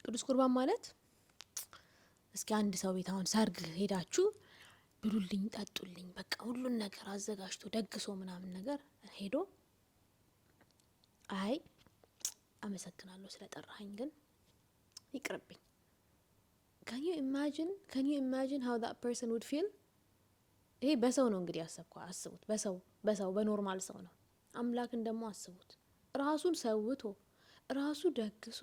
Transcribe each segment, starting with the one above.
ቅዱስ ቁርባን ማለት እስኪ አንድ ሰው ቤት አሁን ሰርግ ሄዳችሁ ብሉልኝ፣ ጠጡልኝ፣ በቃ ሁሉን ነገር አዘጋጅቶ ደግሶ ምናምን ነገር ሄዶ አይ አመሰግናለሁ ስለጠራኸኝ ግን ይቅርብኝ። Can you imagine? Can you imagine how that person would feel? ይሄ በሰው ነው እንግዲህ ያሰብኩ። አስቡት፣ በሰው በ normal ሰው ነው። አምላክን ደግሞ አስቡት። ራሱን ሰውቶ፣ ራሱ ደግሶ፣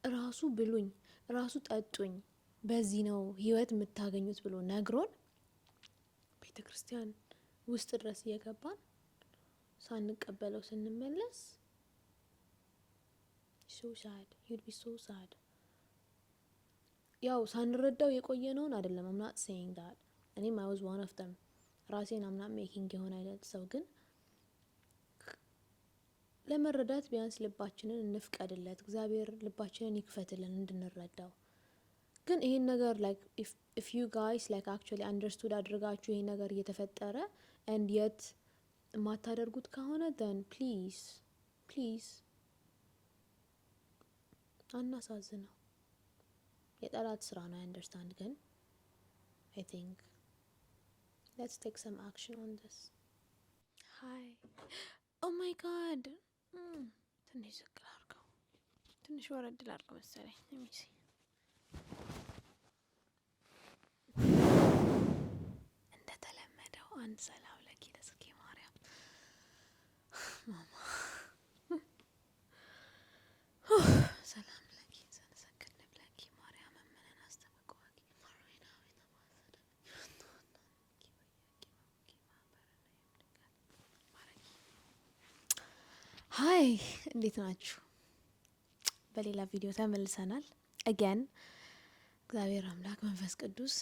ራሱ ብሉኝ፣ ራሱ ጠጡኝ፣ በዚህ ነው ህይወት የምታገኙት ብሎ ነግሮን ቤተ ክርስቲያን ውስጥ ድረስ እየገባን ሳንቀበለው ስንመለስ so sad, you'd be so sad። ያው ሳንረዳው የቆየነውን አይደለም። I'm not saying that። እኔም I was one of them። ራሴን I'm not making የሆነ አይነት ሰው፣ ግን ለመረዳት ቢያንስ ልባችንን እንፍቀድለት። እግዚአብሔር ልባችንን ይክፈትልን እንድንረዳው። ግን ይሄን ነገር like if you guys like actually understood አድርጋችሁ ይሄን ነገር እየተፈጠረ and yet የማታደርጉት ከሆነ then please, please አናሳዝነው። የጠላት ስራ ነው። Understand፣ ግን I think let's take some action on this። Hi, oh my God፣ ትንሽ ዝቅ ላድርገው፣ ትንሽ ወረድ ላድርገው መሰለኝ። Let me see። እንደተለመደው አንድ ሰላም ለኪ ለጽጌ ማርያም ማማ፣ ሰላም ለኪ ዘንሰግድ ለኪ ማርያም እምነን አስተበቅዋኪ። Hi፣ እንዴት ናችሁ? በሌላ ቪዲዮ ተመልሰናል። Again እግዚአብሔር አምላክ መንፈስ ቅዱስ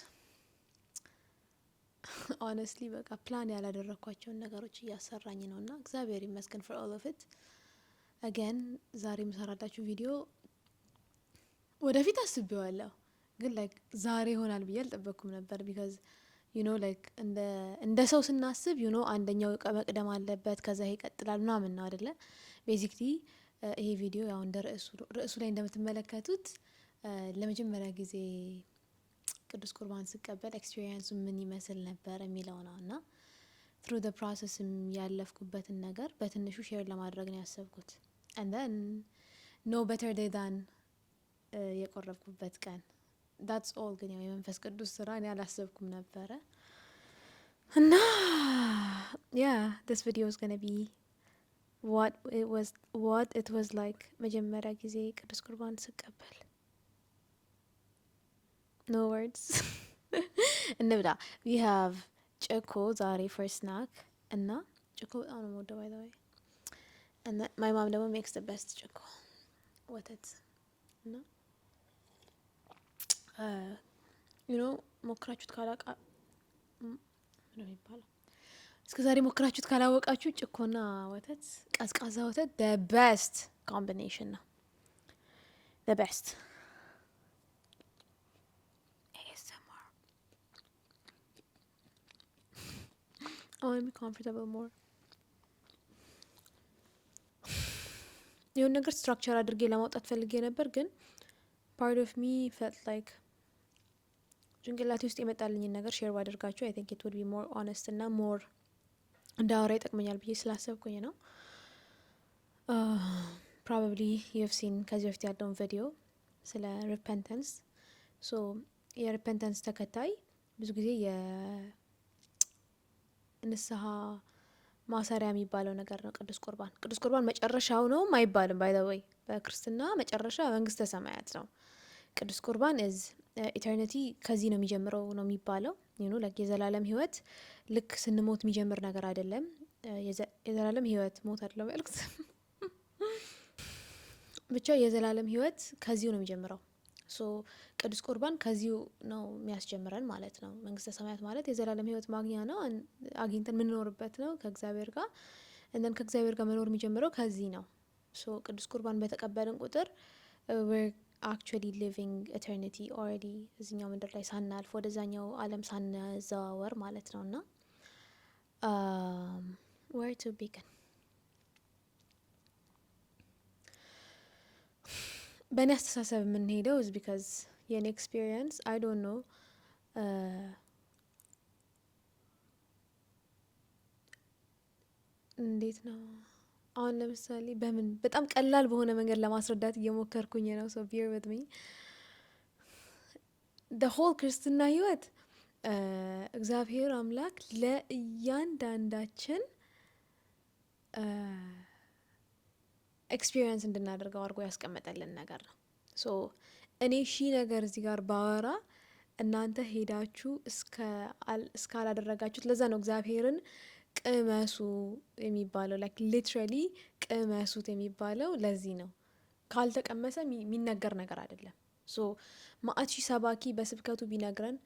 honestly በቃ ፕላን ያላደረግኳቸውን ነገሮች እያሰራኝ ነው እና እግዚአብሔር ይመስገን for all of it። Again ዛሬ የምሰራላችሁ ቪዲዮ ወደፊት አስቤዋለሁ፣ ግን like ዛሬ ይሆናል ብዬ አልጠበቅኩም ነበር because like እንደ ሰው ስናስብ አንደኛው መቅደም አለበት፣ ከዛ ይሄ ይቀጥላል ምናምን ነው አደለ? Basically ይሄ ቪዲዮ ያው እንደ ርዕሱ ላይ እንደምትመለከቱት ለመጀመሪያ ጊዜ ቅዱስ ቁርባን ስቀበል experience ኡ ምን ይመስል ነበር የሚለው ነው እና through the process ም ያለፍኩበትን ነገር በትንሹ share ለማድረግ ነው ያሰብኩት። And then no better day than የቆረብኩበት ቀን። That's all። ግን ያው የመንፈስ ቅዱስ ስራ፣ እኔ አላሰብኩም ነበረ እና yeah, this video is gonna be what it was like መጀመሪያ ጊዜ ቅዱስ ቁርባን ስቀበል። No words። እንብላ። We have ጭኮ ዛሬ for snack እና ጭኮ በጣም ነው የምወደው by the way። እና my mom ደግሞ makes the best ጭኮ ወተት እና ሞክራችሁት ካላቃ ምን የሚባለው፣ እስከ ዛሬ ሞክራችሁት ካላወቃችሁ ጭኮና ወተት፣ ቀዝቃዛ ወተት the best combination ነው። The best። ASMR። I want to be comfortable more። የሆነ ነገር structure አድርጌ ለማውጣት ፈልጌ ነበር፣ ግን part of me felt like ጭንቅላቴ ውስጥ የመጣልኝን ነገር share ባደርጋችሁ I think it would be more honest እና more እንዳወራ ይጠቅመኛል ብዬ ስላሰብኩኝ ነው። Probably you've seen ከዚህ በፊት ያለውን ቪዲዮ ስለ repentance። So የ repentance ተከታይ ብዙ ጊዜ የንስሐ ማሰሪያ የሚባለው ነገር ነው ቅዱስ ቁርባን። ቅዱስ ቁርባን መጨረሻው ነው አይባልም። By the way በክርስትና መጨረሻ መንግስተ ሰማያት ነው። ቅዱስ ቁርባን is eternity ከዚህ ነው የሚጀምረው ነው የሚባለው። Like የዘላለም ህይወት ልክ ስንሞት የሚጀምር ነገር አይደለም። የዘላለም ህይወት ሞት አይደለም ያልኩት፣ ብቻ የዘላለም ህይወት ከዚሁ ነው የሚጀምረው። So ቅዱስ ቁርባን ከዚሁ ነው የሚያስጀምረን ማለት ነው። መንግስተ ሰማያት ማለት የዘላለም ህይወት ማግኛ ነው፣ አግኝተን የምንኖርበት ነው ከእግዚአብሔር ጋር። And then ከእግዚአብሔር ጋር መኖር የሚጀምረው ከዚህ ነው። So ቅዱስ ቁርባን በተቀበልን ቁጥር we're actually living eternity already እዚኛው ምድር ላይ ሳናልፍ፣ ወደዛኛው ዓለም ሳንዘዋወር ማለት ነው። እና where to begin? በእኔ አስተሳሰብ የምንሄደው is because የኔ experience, I don't know፣ እንዴት ነው፣ አሁን ለምሳሌ በምን በጣም ቀላል በሆነ መንገድ ለማስረዳት እየሞከርኩኝ ነው። So bear with me. The whole ክርስትና ህይወት እግዚአብሔር አምላክ ለእያንዳንዳችን experience እንድናደርገው አድርጎ ያስቀመጠልን ነገር ነው። So እኔ ሺ ነገር እዚህ ጋር ባወራ እናንተ ሄዳችሁ እስካላደረጋችሁት፣ ለዛ ነው እግዚአብሔርን ቅመሱ የሚባለው፣ like literally ቅመሱት የሚባለው ለዚህ ነው። ካልተቀመሰ የሚነገር ነገር አይደለም። So መአት ሺ ሰባኪ በስብከቱ ቢነግረን፣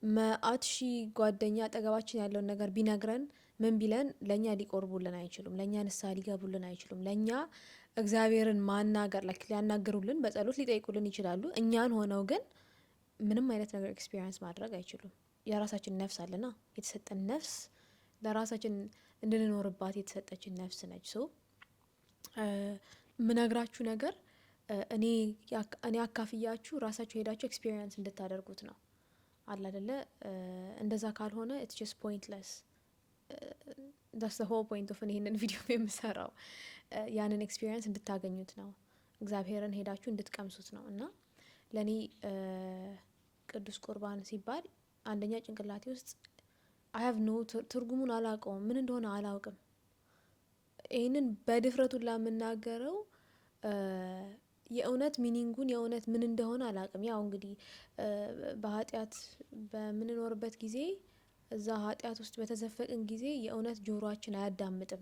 መአት ሺ ጓደኛ አጠገባችን ያለውን ነገር ቢነግረን፣ ምን ቢለን ለእኛ ሊቆርቡልን አይችሉም። ለእኛ ንስሐ ሊገቡልን አይችሉም። ለእኛ እግዚአብሔርን ማናገር፣ like ሊያናግሩልን በጸሎት ሊጠይቁልን ይችላሉ። እኛን ሆነው ግን ምንም አይነት ነገር experience ማድረግ አይችሉም። የራሳችን ነፍስ አለና፣ የተሰጠን ነፍስ፣ ለራሳችን እንድንኖርባት የተሰጠችን ነፍስ ነች። So ምነግራችሁ ነገር እኔ አካፍያችሁ ራሳችሁ ሄዳችሁ experience እንድታደርጉት ነው። አለ አደለ? እንደዛ ካልሆነ it's just pointless. That's the whole point of ይሄንን ቪዲዮ የምሰራው፣ ያንን experience እንድታገኙት ነው። እግዚአብሔርን ሄዳችሁ እንድትቀምሱት ነው። እና ለእኔ ቅዱስ ቁርባን ሲባል አንደኛ ጭንቅላቴ ውስጥ I have no ትርጉሙን አላውቀውም፣ ምን እንደሆነ አላውቅም። ይህንን በድፍረቱ የምናገረው የእውነት meaning ኡን፣ የእውነት ምን እንደሆነ አላውቅም። ያው እንግዲህ በኃጢአት በምንኖርበት ጊዜ፣ እዛ ኃጢአት ውስጥ በተዘፈቅን ጊዜ የእውነት ጆሮአችን አያዳምጥም።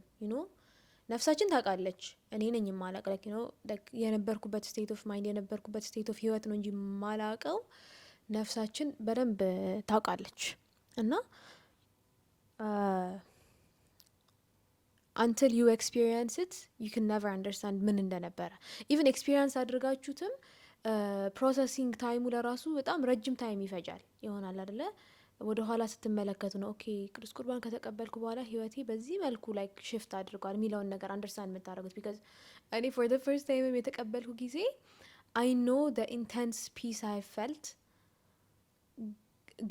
ነፍሳችን ታውቃለች። እኔ ነኝ የማላውቅ፣ like የነበርኩበት state of mind፣ የነበርኩበት state of ህይወት ነው እንጂ የማላውቀው፣ ነፍሳችን በደንብ ታውቃለች። እና until you experience it, you can never understand ምን እንደነበረ። Even experience አድርጋችሁትም processing time ኡ ለራሱ በጣም ረጅም time ይፈጃል ይሆናል አደለ? ወደ ኋላ ስትመለከቱ ነው okay ቅዱስ ቁርባን ከተቀበልኩ በኋላ ህይወቴ በዚህ መልኩ like shift አድርጓል የሚለውን ነገር understand የምታደርጉት። Because እኔ for the first time የተቀበልኩ ጊዜ I know the intense peace I felt፣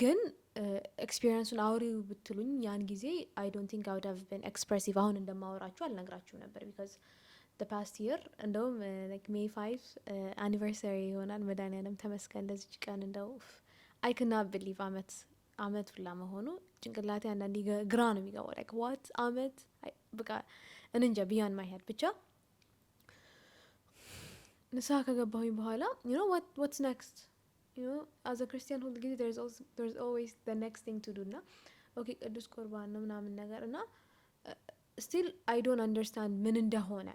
ግን experience ኡን አውሪው ብትሉኝ ያን ጊዜ I don't think I would have been expressive። አሁን እንደማወራችሁ አልነግራችሁም ነበር because the past year እንደውም May 5 anniversary ይሆናል። መድኃኒዓለም ተመስገን ለዚች ቀን። እንደው አይ ክና ብሊቭ አመት አመት ሁላ መሆኑ ጭንቅላቴ አንዳንዴ ግራ ነው የሚገባው። Like what፣ አመት፣ በቃ እንንጃ፣ beyond my head። ብቻ ንስሐ ከገባሁኝ በኋላ what's next? As a Christian ሁል ጊዜ there's always the next thing to do። እና okay ቅዱስ ቁርባን ነው ምናምን ነገር እና still I don't understand፣ ምን እንደሆነ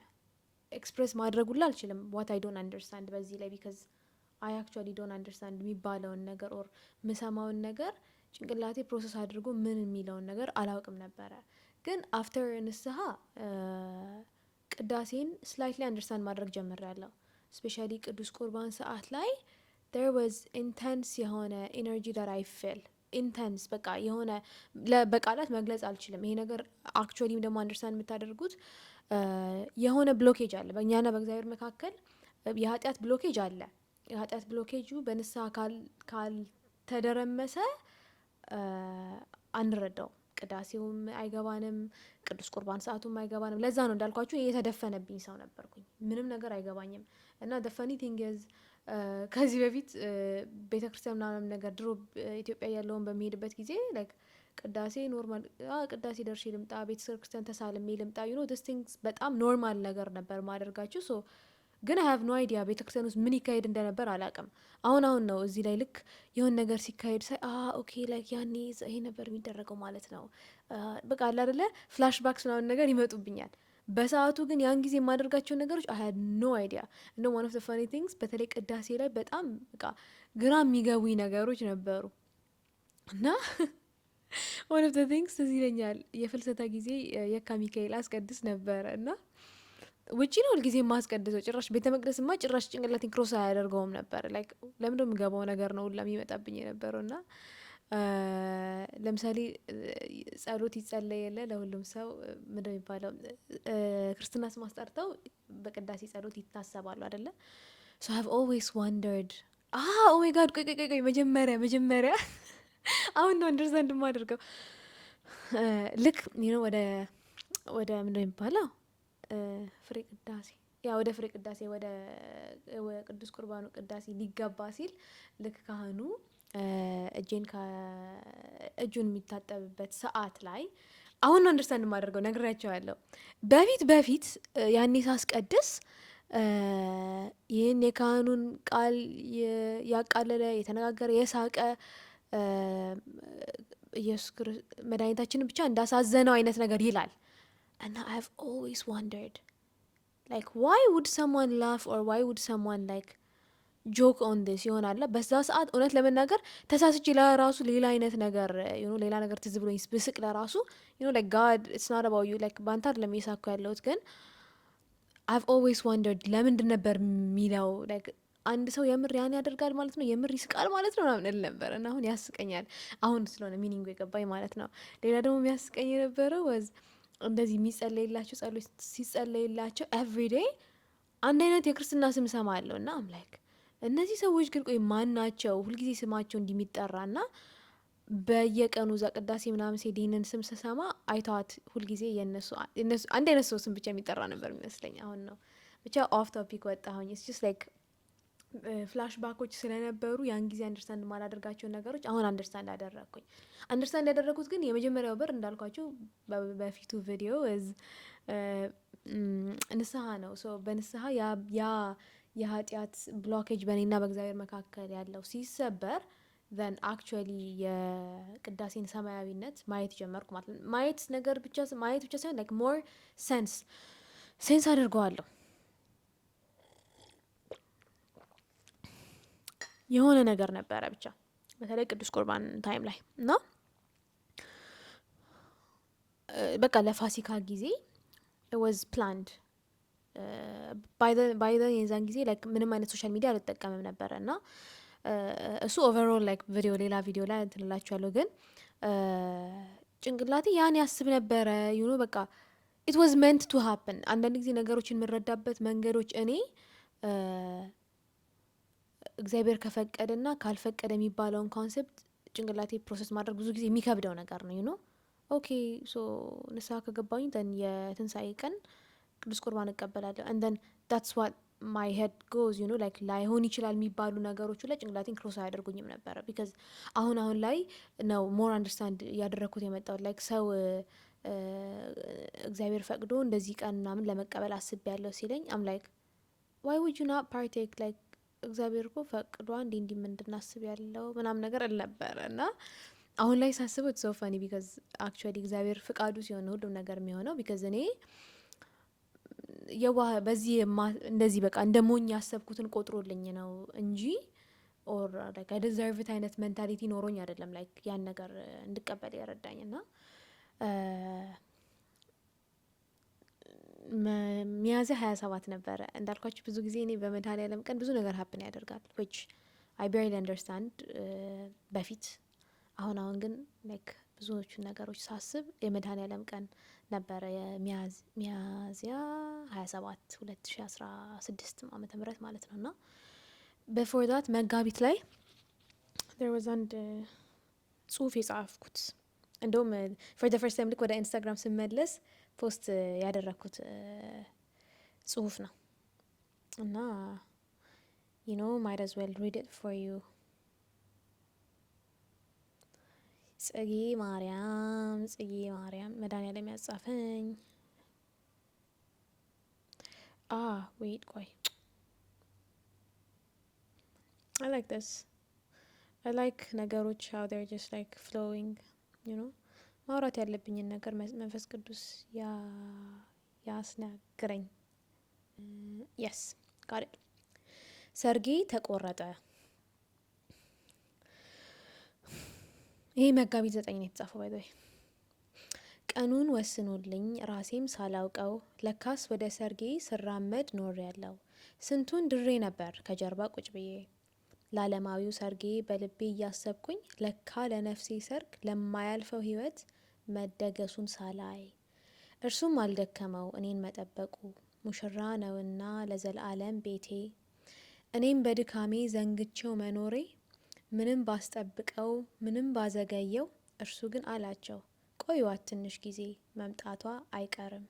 express ማድረግ ሁላ አልችልም። What I don't understand በዚህ ላይ፣ because I actually don't understand የሚባለውን ነገር or ምሰማውን ነገር ጭንቅላቴ process አድርጎ ምን የሚለውን ነገር አላውቅም ነበረ። ግን after ንስሐ ቅዳሴን slightly understand ማድረግ ጀምሬያለሁ። Especially ቅዱስ ቁርባን ሰዓት ላይ there was intense የሆነ energy that I feel፣ intense በቃ የሆነ በቃላት መግለጽ አልችልም። ይሄ ነገር actually ም ደግሞ understand የምታደርጉት የሆነ blockage አለ፣ በእኛና በእግዚአብሔር መካከል የኃጢአት blockage አለ። የኃጢአት blockage ኡ በንስሐ ካልተደረመሰ አንረዳውም። ቅዳሴውም አይገባንም፣ ቅዱስ ቁርባን ሰዓቱም አይገባንም። ለዛ ነው እንዳልኳችሁ የተደፈነብኝ ሰው ነበርኩኝ። ምንም ነገር አይገባኝም። እና the funny thing is ከዚህ በፊት ቤተ ክርስቲያን ምናምን ነገር ድሮ ኢትዮጵያ ያለውን በሚሄድበት ጊዜ like ቅዳሴ normal፣ ቅዳሴ ደርሼ ልምጣ፣ ቤተ ክርስቲያን ተሳልሜ ልምጣ፣ these things በጣም normal ነገር ነበር ማደርጋቸው። So ግን I have no idea ቤተ ክርስቲያን ውስጥ ምን ይካሄድ እንደነበር አላውቅም። አሁን አሁን ነው እዚህ ላይ ልክ የሆነ ነገር ሲካሄድ ሳይ okay like ያኔ ይሄ ነበር የሚደረገው ማለት ነው። በቃ አለ አይደለ flashbacks ምናምን ነገር ይመጡብኛል። በሰዓቱ ግን ያን ጊዜ የማደርጋቸው ነገሮች I had no idea። እንደውም one of the funny things በተለይ ቅዳሴ ላይ በጣም በቃ ግራ የሚገቡኝ ነገሮች ነበሩ። እና one of the things ትዝ ይለኛል፣ የፍልሰታ ጊዜ የካ ሚካኤል አስቀድስ ነበረ እና ውጪ ነው ሁልጊዜ የማስቀድሰው። ጭራሽ ቤተ መቅደስማ ጭራሽ ጭንቅላቴን cross አያደርገውም ነበር። Like ለምንድነው የምገባው ነገር ነው ሁላ የሚመጣብኝ የነበረው። እና ለምሳሌ ጸሎት ይጸለይ የለ፣ ለሁሉም ሰው ምንድነው የሚባለው፣ ክርስትና ስም አስጠርተው በቅዳሴ ጸሎት ይታሰባሉ አይደለ? So I've always wondered, oh my God፣ ቆይ ቆይ ቆይ፣ መጀመሪያ አሁን ነው understand የማደርገው። ልክ ወደ ምንድን ነው የሚባለው፣ ፍሬ ቅዳሴ፣ yeah፣ ወደ ፍሬ ቅዳሴ፣ ወደ ቅዱስ ቁርባኑ ቅዳሴ ሊገባ ሲል ልክ ካህኑ እጄን እጁን የሚታጠብበት ሰዓት ላይ፣ አሁን ነው understand የማደርገው፣ ነግሬያቸዋለሁ። በፊት በፊት ያኔ ሳስቀድስ ይህን የካህኑን ቃል ያቃለለ፣ የተነጋገረ፣ የሳቀ ኢየሱስ መድኃኒታችንን ብቻ እንዳሳዘነው አይነት ነገር ይላል። እና I've always wondered, like, why would someone laugh or why would someone, like, joke on this ይሆናል። በዛ ሰዓት እውነት ለመናገር ተሳስቼ ለራሱ ሌላ አይነት ነገር፣ ሌላ ነገር ትዝ ብሎኝ ብስቅ ለራሱ like, God, it's not about you, like በአንተ አይደለም እየሳኩ ያለሁት። ግን I've always wondered ለምንድን ነበር የሚለው፣ like አንድ ሰው የምር ያን ያደርጋል ማለት ነው፣ የምር ይስቃል ማለት ነው ምናምን እል ነበር። እና አሁን ያስቀኛል፣ አሁን ስለሆነ meaning ኡ የገባኝ ማለት ነው። ሌላ ደግሞ የሚያስቀኝ የነበረው was እንደዚህ የሚጸለይላቸው፣ ጸሎት ሲጸለይላቸው everyday አንድ አይነት የክርስትና ስም ሰማለሁ። እና I'm like፣ እነዚህ ሰዎች ግን ቆይ ማን ናቸው? ሁልጊዜ ስማቸው እንዲሚጠራ እና በየቀኑ እዛ ቅዳሴ ምናምን ሲሄድ ይህንን ስም ስሰማ አይተዋት ሁልጊዜ የነሱ አንድ አይነት ሰው ስም ብቻ የሚጠራ ነበር የሚመስለኝ። አሁን ነው ብቻ off topic ወጣሁኝ። It's just like flashback ኦች ስለነበሩ ያን ጊዜ understand የማላደርጋቸውን ነገሮች አሁን understand አደረግኩኝ። Understand ያደረግኩት ግን የመጀመሪያው በር እንዳልኳቸው በፊቱ ቪዲዮ ንስሐ ነው። So በንስሐ ያ የኃጢአት blockage በእኔና በእግዚአብሔር መካከል ያለው ሲሰበር then actually የቅዳሴን ሰማያዊነት ማየት ጀመርኩ ማለት ነው። ማየት ነገር ብቻ ማየት ብቻ ሳይሆን like more sense አድርገዋለሁ። የሆነ ነገር ነበረ ብቻ በተለይ ቅዱስ ቁርባን time ላይ። እና በቃ ለፋሲካ ጊዜ was planned by then። የዛን ጊዜ like ምንም አይነት social media አልጠቀምም ነበረ። እና እሱ overall like ቪዲዮ ሌላ ቪዲዮ ላይ እንትን እላችኋለሁ። ግን ጭንቅላቴ ያን ያስብ ነበረ፣ በቃ it was meant to happen። አንዳንድ ጊዜ ነገሮችን የምረዳበት መንገዶች፣ እኔ እግዚአብሔር ከፈቀደና ካልፈቀደ የሚባለውን concept ጭንቅላቴ process ማድረግ ብዙ ጊዜ የሚከብደው ነገር ነው። Okay, so ንስሐ ከገባኝ then የትንሳኤ ቀን ቅዱስ ቁርባን እቀበላለሁ and then that's what my head goes, like ላይሆን ይችላል የሚባሉ ነገሮቹ ላይ ጭንቅላቴን cross አያደርጉኝም ነበረ። Because አሁን አሁን ላይ ነው more understand እያደረግኩት የመጣሁት። Like ሰው እግዚአብሔር ፈቅዶ እንደዚህ ቀን ምናምን ለመቀበል አስቤያለሁ ሲለኝ I'm like, why would you not partake? Like እግዚአብሔር እኮ ፈቅዶ እንዲ እንዲ እንድናስብ ያለው ምናምን ነገር እል ነበረ። እና አሁን ላይ ሳስበው so funny because actually እግዚአብሔር ፍቃዱ ሲሆን ሁሉም ነገር የሚሆነው። Because እኔ የዋህ በዚህ እንደዚህ በቃ እንደ ሞኝ ያሰብኩትን ቆጥሮልኝ ነው እንጂ or like I deserve it አይነት mentality ኖሮኝ አይደለም like ያን ነገር እንድቀበል የረዳኝ። እና ሚያዝያ 27 ነበረ። እንዳልኳችሁ ብዙ ጊዜ እኔ በመድኃኔዓለም ቀን ብዙ ነገር happen ያደርጋል which I barely understand በፊት። አሁን አሁን ግን like ብዙዎቹን ነገሮች ሳስብ የመድኃኔዓለም ቀን ነበረ፣ የሚያዝያ 27 2016 ዓመተ ምህረት ማለት ነው። እና before that መጋቢት ላይ there was አንድ ጽሁፍ የጻፍኩት፣ እንደውም for the first time ልክ ወደ ኢንስታግራም ስመለስ post ያደረግኩት ጽሁፍ ነው። እና might as well read it for you። ጽጌ ማርያም፣ ጽጌ ማርያም መድኃኒዓለም ያጻፈኝ። Wait፣ ቆይ፣ I like this. I like ነገሮች how they're just like flowing. ማውራት ያለብኝን ነገር መንፈስ ቅዱስ ያስናግረኝ። Yes, got። ሰርጌ ተቆረጠ። ይሄ መጋቢት 9 ነው የተጻፈው። By the way፣ ቀኑን ወስኖልኝ ራሴም ሳላውቀው ለካስ ወደ ሰርጌ ስራመድ ኖሬያለሁ። ስንቱን ድሬ ነበር ከጀርባ ቁጭ ብዬ ለዓለማዊው ሰርጌ በልቤ እያሰብኩኝ፣ ለካ ለነፍሴ ሰርግ ለማያልፈው ሕይወት መደገሱን ሳላይ። እርሱም አልደከመው እኔን መጠበቁ፣ ሙሽራ ነውና ለዘለዓለም ቤቴ። እኔም በድካሜ ዘንግቼው መኖሬ ምንም ባስጠብቀው ምንም ባዘገየው፣ እርሱ ግን አላቸው፣ ቆዩዋት ትንሽ ጊዜ፣ መምጣቷ አይቀርም።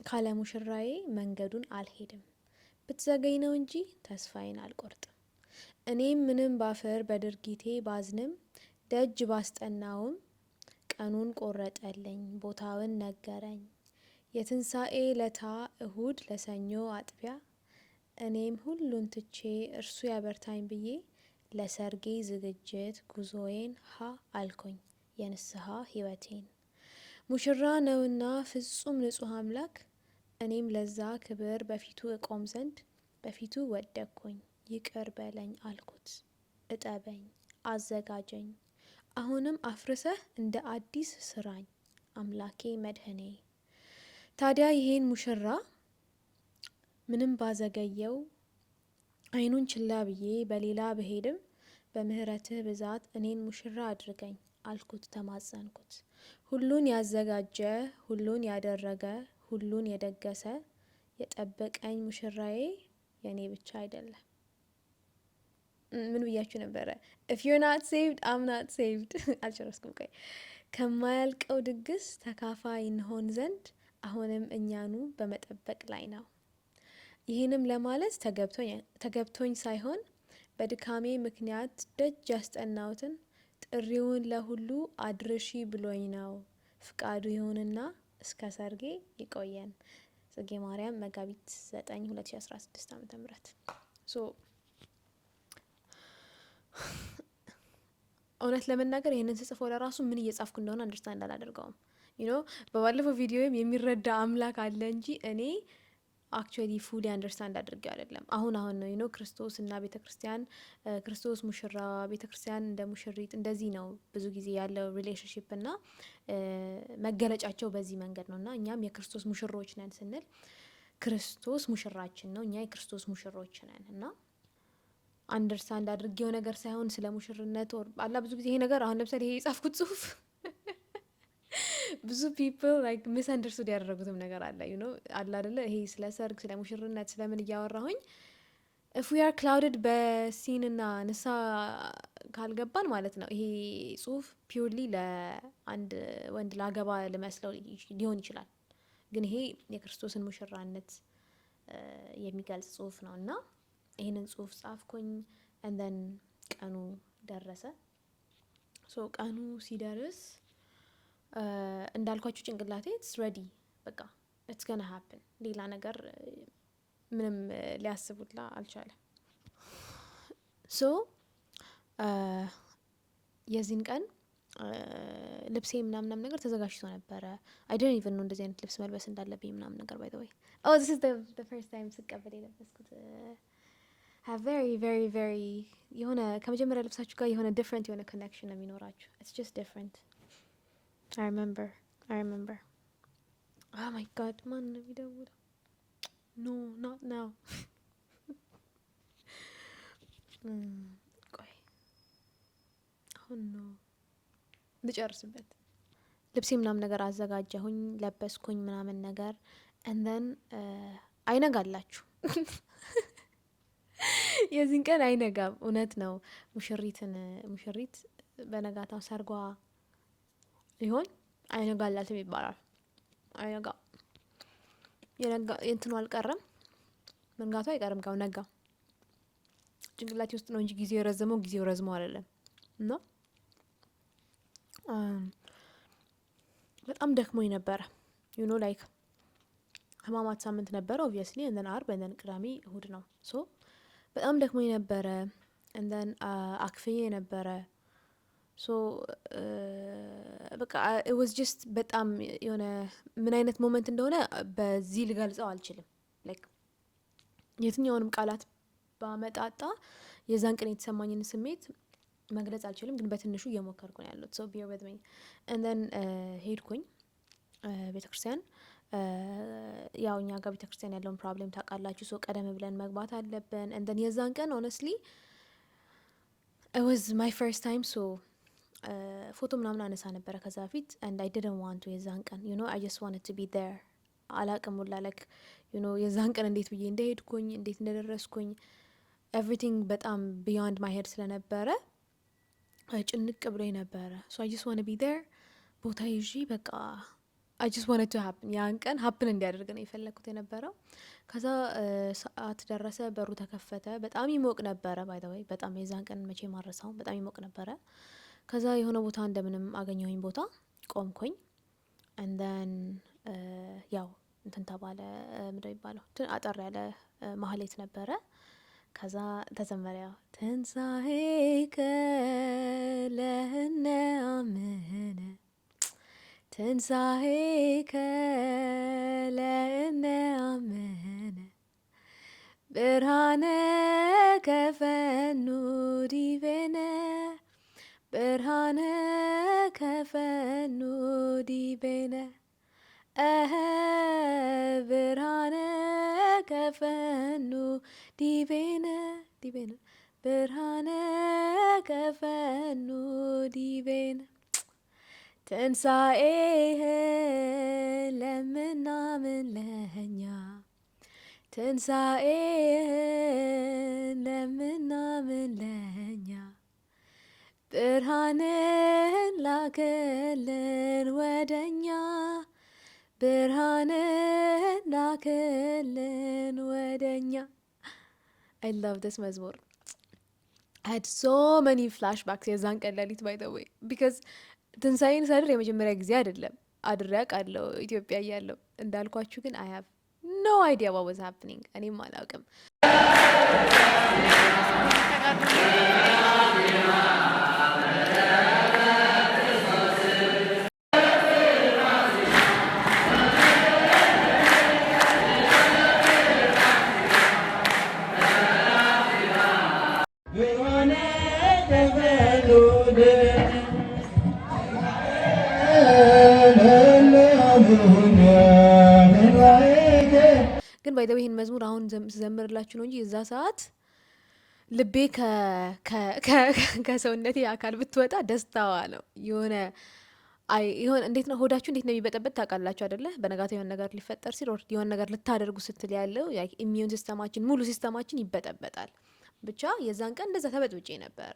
ካለ ሙሽራዬ መንገዱን አልሄድም። ብትዘገይ ነው እንጂ ተስፋዬን አልቆርጥም። እኔም ምንም ባፍር በድርጊቴ ባዝንም ደጅ ባስጠናውም ቀኑን ቆረጠልኝ፣ ቦታውን ነገረኝ። የትንሣኤ ለታ እሁድ ለሰኞ አጥቢያ እኔም ሁሉን ትቼ እርሱ ያበርታኝ ብዬ ለሰርጌ ዝግጅት ጉዞዬን ሀ አልኩኝ የንስሐ ሕይወቴን። ሙሽራ ነውና ፍጹም ንጹሕ አምላክ፣ እኔም ለዛ ክብር በፊቱ እቆም ዘንድ በፊቱ ወደቅኩኝ። ይቅር በለኝ አልኩት፣ እጠበኝ፣ አዘጋጀኝ፣ አሁንም አፍርሰህ እንደ አዲስ ስራኝ አምላኬ መድህኔ። ታዲያ ይሄን ሙሽራ ምንም ባዘገየው አይኑን ችላ ብዬ በሌላ ብሄድም በምህረትህ ብዛት እኔን ሙሽራ አድርገኝ አልኩት፣ ተማጸንኩት። ሁሉን ያዘጋጀ፣ ሁሉን ያደረገ፣ ሁሉን የደገሰ የጠበቀኝ ሙሽራዬ የእኔ ብቻ አይደለም። ምን ብያችሁ ነበረ? If you're not saved, I'm not saved። አልጨረስኩም። ቆይ፣ ከማያልቀው ድግስ ተካፋይ እንሆን ዘንድ አሁንም እኛኑ በመጠበቅ ላይ ነው። ይህንም ለማለት ተገብቶኝ ሳይሆን በድካሜ ምክንያት ደጅ ያስጠናሁትን ጥሪውን ለሁሉ አድርሺ ብሎኝ ነው። ፍቃዱ ይሁንና እስከ ሰርጌ ይቆየን። ጽጌ ማርያም፣ መጋቢት 9 2016 ዓ.ም። So እውነት ለመናገር ይህንን ስጽፈው ለራሱ ምን እየጻፍኩ እንደሆነ understand አላደርገውም። በባለፈው ቪዲዮም የሚረዳ አምላክ አለ እንጂ እኔ actually fully understand አድርጌው አይደለም። አሁን አሁን ነው ክርስቶስ እና ቤተ ክርስቲያን፣ ክርስቶስ ሙሽራ፣ ቤተ ክርስቲያን እንደ ሙሽሪት እንደዚህ ነው ብዙ ጊዜ ያለው relationship እና መገለጫቸው በዚህ መንገድ ነው። እና እኛም የክርስቶስ ሙሽሮች ነን ስንል ክርስቶስ ሙሽራችን ነው፣ እኛ የክርስቶስ ሙሽሮች ነን። እና understand አድርጌው ነገር ሳይሆን ስለ ሙሽርነት አላ ብዙ ጊዜ ይሄ ነገር፣ አሁን ለምሳሌ ይሄ የጻፍኩት ጽሁፍ ብዙ people like misunderstood ያደረጉትም ነገር አለ፣ አደለ? ይሄ ስለ ሰርግ፣ ስለ ሙሽርነት ስለምን እያወራሁኝ if we are clouded በ sin እና ንስሐ ካልገባን ማለት ነው ይሄ ጽሁፍ purely ለአንድ ወንድ ላገባ ልመስለው ሊሆን ይችላል። ግን ይሄ የክርስቶስን ሙሽራነት የሚገልጽ ጽሁፍ ነው። እና ይህንን ጽሁፍ ጻፍኩኝ and then ቀኑ ደረሰ። So ቀኑ ሲደርስ እንዳልኳችሁ ጭንቅላቴ it's ready፣ በቃ it's gonna happen፣ ሌላ ነገር ምንም ሊያስቡላ አልቻለም። So የዚህን ቀን ልብሴ ምናምናም ነገር ተዘጋጅቶ ነበረ። I didn't even know እንደዚህ አይነት ልብስ መልበስ እንዳለብኝ ምናምን ነገር። By the way, oh, this is the first time ስቀበል የለበስኩት። Have very very very የሆነ ከመጀመሪያ ልብሳችሁ ጋር የሆነ different የሆነ connection ነው የሚኖራችሁ። It's just different። I remember። Oh my God፣ ማን ነው የሚደውለው? No, not now። ቆይ፣ አሁን ነው ልጨርስበት። ልብሴ ምናምን ነገር አዘጋጀሁኝ፣ ለበስኩኝ ምናምን ነገር and then አይነጋላችሁ፣ የዚህን ቀን አይነጋም። እውነት ነው። ሙሽሪት በነጋታው ሰርጓ ሊሆን አይነጋላትም ይባላል። አይነጋ የእንትኑ አልቀረም፣ መንጋቱ አይቀርም። ካው ነጋ። ጭንቅላቴ ውስጥ ነው እንጂ ጊዜው የረዘመው ጊዜው ረዝሞ አይደለም። እና በጣም ደክሞኝ ነበረ። Like ህማማት ሳምንት ነበረ obviously፣ and then አርብ፣ and then ቅዳሜ፣ እሁድ ነው። So በጣም ደክሞኝ ነበረ። And then አክፍዬ ነበረ። So በቃ was just በጣም የሆነ ምን አይነት moment እንደሆነ በዚህ ልገልጸው አልችልም። Like የትኛውንም ቃላት ባመጣጣ የዛን ቀን የተሰማኝን ስሜት መግለጽ አልችልም፣ ግን በትንሹ እየሞከርኩ ነው ያለሁት። So bear with me። And then ሄድኩኝ ቤተ ክርስቲያን። ያው እኛ ጋር ቤተ ክርስቲያን ያለውን problem ታውቃላችሁ። So ቀደም ብለን መግባት አለብን። And then የዛን ቀን honestly was my first time፣ so ፎቶ ምናምን አነሳ ነበረ ከዛ በፊት and I didn't want to የዛን ቀን። I just want to be there። አላቅም ሁላ like የዛን ቀን እንዴት ብዬ እንደሄድኩኝ፣ እንዴት እንደደረስኩኝ፣ everything በጣም beyond my head ስለነበረ ጭንቅ ብሎ ነበረ። So I just wanna be there፣ ቦታ ይዤ፣ በቃ I just want to happen፣ ያን ቀን happen እንዲያደርግ ነው የፈለግኩት የነበረው። ከዛ ሰዓት ደረሰ፣ በሩ ተከፈተ። በጣም ይሞቅ ነበረ፣ by the way፣ በጣም። የዛን ቀን መቼም አልረሳውም። በጣም ይሞቅ ነበረ። ከዛ የሆነ ቦታ እንደምንም አገኘሁኝ፣ ቦታ ቆምኩኝ። And then ያው እንትን ተባለ፣ ምንድነው የሚባለው፣ አጠር ያለ ማህሌት ነበረ። ከዛ ተዘመረ፣ ያው ትንሣኤከ ለእለ አመነ፣ ትንሣኤከ ለእለ አመነ፣ ብርሃነከ ፈኑ ዲቤነ፣ ብርሃነከ ፈኑ ዲቤነ፣ ብርሃነከ ፈኑ ዲቤነ፣ ዲቤነ፣ ብርሃነከ ፈኑ ዲቤነ፣ ትንሣኤህን ለምናምን ለኛ፣ ትንሣኤህን ለምናምን ለኛ፣ ብርሃንን ላክልን ወደኛ፣ ብርሃንን ላክልን ወደኛ። I love this መዝሙር። I had so many flashbacks የዛን ቀን ሌሊት፣ by the way, because ትንሣኤን ሳድር የመጀመሪያ ጊዜ አይደለም፣ አድሬ አውቃለሁ ኢትዮጵያ እያለሁ እንዳልኳችሁ፣ ግን I have no idea what was happening። እኔም አላውቅም። ግን by the way ይህን መዝሙር አሁን ስዘምርላችሁ ነው እንጂ የዛ ሰዓት ልቤ ከሰውነቴ አካል ብትወጣ ደስታዋ ነው። የሆነ የሆነ እንዴት ነው፣ ሆዳችሁ እንዴት ነው የሚበጠበጥ ታውቃላችሁ አደለ? በነጋታ የሆነ ነገር ሊፈጠር ሲል፣ የሆነ ነገር ልታደርጉ ስትል ያለው immune system ኣችን፣ ሙሉ system ኣችን ይበጠበጣል። ብቻ የዛን ቀን እንደዛ ተበጥብጬ ነበረ።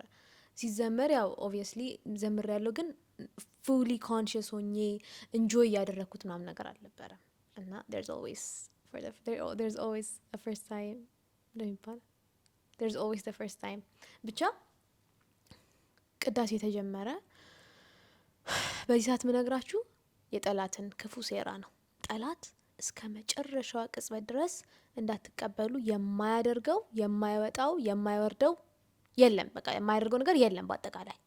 ሲዘመር ያው obviously ዘምር ያለው ግን fully conscious ሆኜ enjoy እያደረግኩት ምናምን ነገር አልነበረም። እና there's always a first time እንደሚባለው there's always the first time። ብቻ ቅዳሴ የተጀመረ። በዚህ ሰዓት ምነግራችሁ የጠላትን ክፉ ሴራ ነው። ጠላት እስከ መጨረሻዋ ቅጽበት ድረስ እንዳትቀበሉ የማያደርገው፣ የማይወጣው፣ የማይወርደው የለም። በቃ የማያደርገው ነገር የለም። በአጠቃላይ